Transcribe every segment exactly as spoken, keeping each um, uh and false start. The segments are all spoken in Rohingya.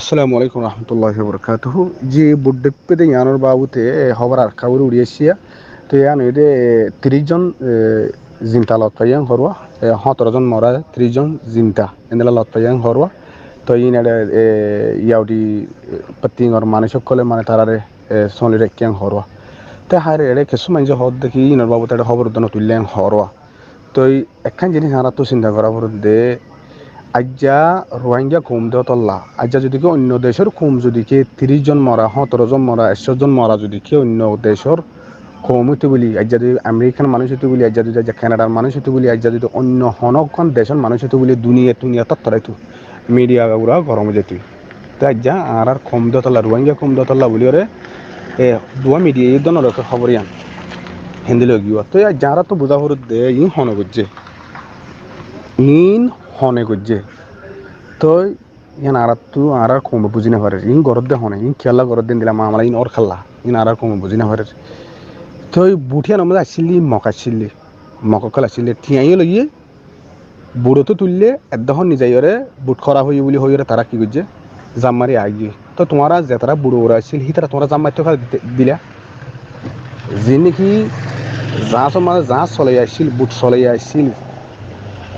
Assalamu alaikum warahmatullahi wabarakatuhu. Ji, bút dhoippé de yíanor babute, e, hóbor ar hóbor uri aiccé. Toi yían óilde, e, tiríc zon, e, zinda lot faiyé hoór, e, hóñtoro zon mora, tiríc zon zinda. Endilla lot faiyé hoór. Toi yín ere, e, Yahudi, e, fattiyór manúic ókkole mane tarare, e, soli raikkén hoór. Te haire ere kessú maincé hoódde ki yínor babute ere hóbor uddúa no tuillé hoór. Toi ekkán jinis añárattu sinta gora foredde, aijja Ruáingga koum de ótolla, aijja zodi ki oinno decór koum zodi ki tiríc zon mora, hóñtoro zon mora, ekcó zon mora zodi ki oinno decór koum óito buli, aijja zodi Amerikar manúic óito buli, aijja zodi aijja Kenadar manúic óito buli, aijja zodi oinno honó ekkán decór manúic óito buli, duniyai, duniyai tottoraitó, midiya gura gorom ói zaitó. Te aijja añárar koum de ótolla, Ruáingga koum de ótolla buliyóre, e, duwa midiya yó dónor hóbor yían. Héndilla ói giyé. Toi aijja añárattu buzá foredde, iín hone goijjé. Iín hone goijjé. Toi yían añárattu, añárar koume buzí no farer. Iín gorédde hone, iín kiyólla gorédde, endilla mamala iín ór kiyólla. Iín añárar koume buzí no farer. Toi but yíanor modde accíl, mok accíl. Mok ókkol accíl. Thiañ yó loiyé, buthóttu tuillé, edde hon nizaiyóre, but hóraf óiye buli hoiyóre tará ki goijjé? Zam mari aigiyói. Toi tuáñra ze tará buthor uore accíl, hítara tuáñra zam maitto kiyólla di-, dila? Ziín niki zaáñsor mazé zaáñs solai accíl, but solai accíl,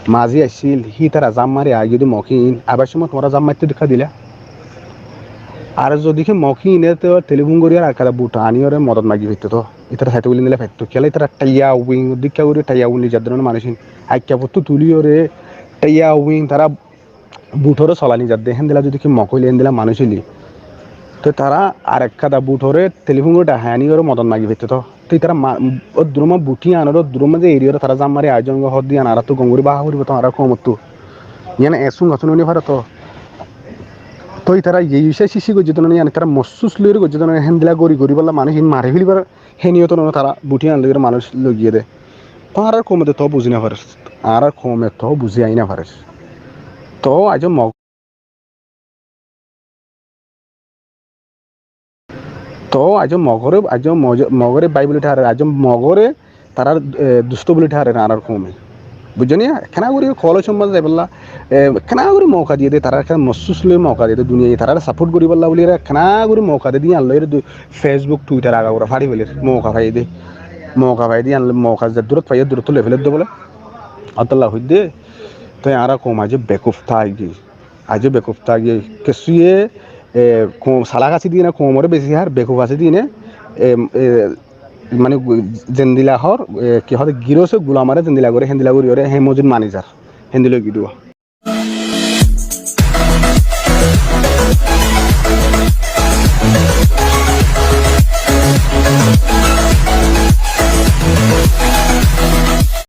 mazi accíl, hítara zam mari aigiyói de mok iín, abar somot tuáñra zam maitto kiyólla dila? Ar zodi ki mok iíne te telifon gorí ar ekkán but aniyóre modot magi faitto to, ítara saitó buli endilla faitto. Kiyólla ítara taiya wing, dikka gorí taiya wing loi zadde no manúic iín. Aikka fottú tuliyóre taiya wing tará buthore solai ni zadde, héndilla zodi ki mok óile, héndilla manúic óile, toi tará ar ekkán buthore telifon gorí dhahai aniyóre modot magi faitto to. Toi ítara ma-, ó duruma buthí anor ó duruma ze eriyóre tará zam mari aizonge hoódde yían añárattu gom gorí báfa foribó to añárar koumottú. Yían e sunga suni no fare to. Toi ítara ye ica cici goijjé de no, yían ítara mossus loiyóre goijjé de no, héndilla gorí gorí bolla manúic iín mari felibar hé niyot no tará buthí an loiyóre manúic loi giyé de. To añárar koume de to buzí no farer. Añárar koume to buzí aái no farer. To aijja mok To aijja mogore, aijja mojo-, mogore bái buli thárer, aijja mogore tarár, e, dusto buli thárer añárar koume. Buijjó niya? Ekkena gorí kolo sommaze zaibolla, e, ekkena gorí mouka diyé de, tarár ekkena mossus loi mouka diyé de, duniyai tarár saport goríbolla buli ekkena gorí mouka diyé de, yían loi du-, Facebook, Twitter agagura fári feler, mouka faiyé de. Mouka faiyé de, yían loi mouka ze durot faiyé, durot loi feler de bole. Ótolla hoidde, toi añárar koum aijja bekuf táigiyoi. Aijja bekuf táigiyoi. Kessúye, e, koum salak asé diyene koumore besi hár, bekuf asé diyene, e, e, mane gu-, zendilla hoór, e, ki hoóde, girose gulamore zendilla gore, héndilla gorí ore, hé mozid mani zar. Héndilla ói giyé de.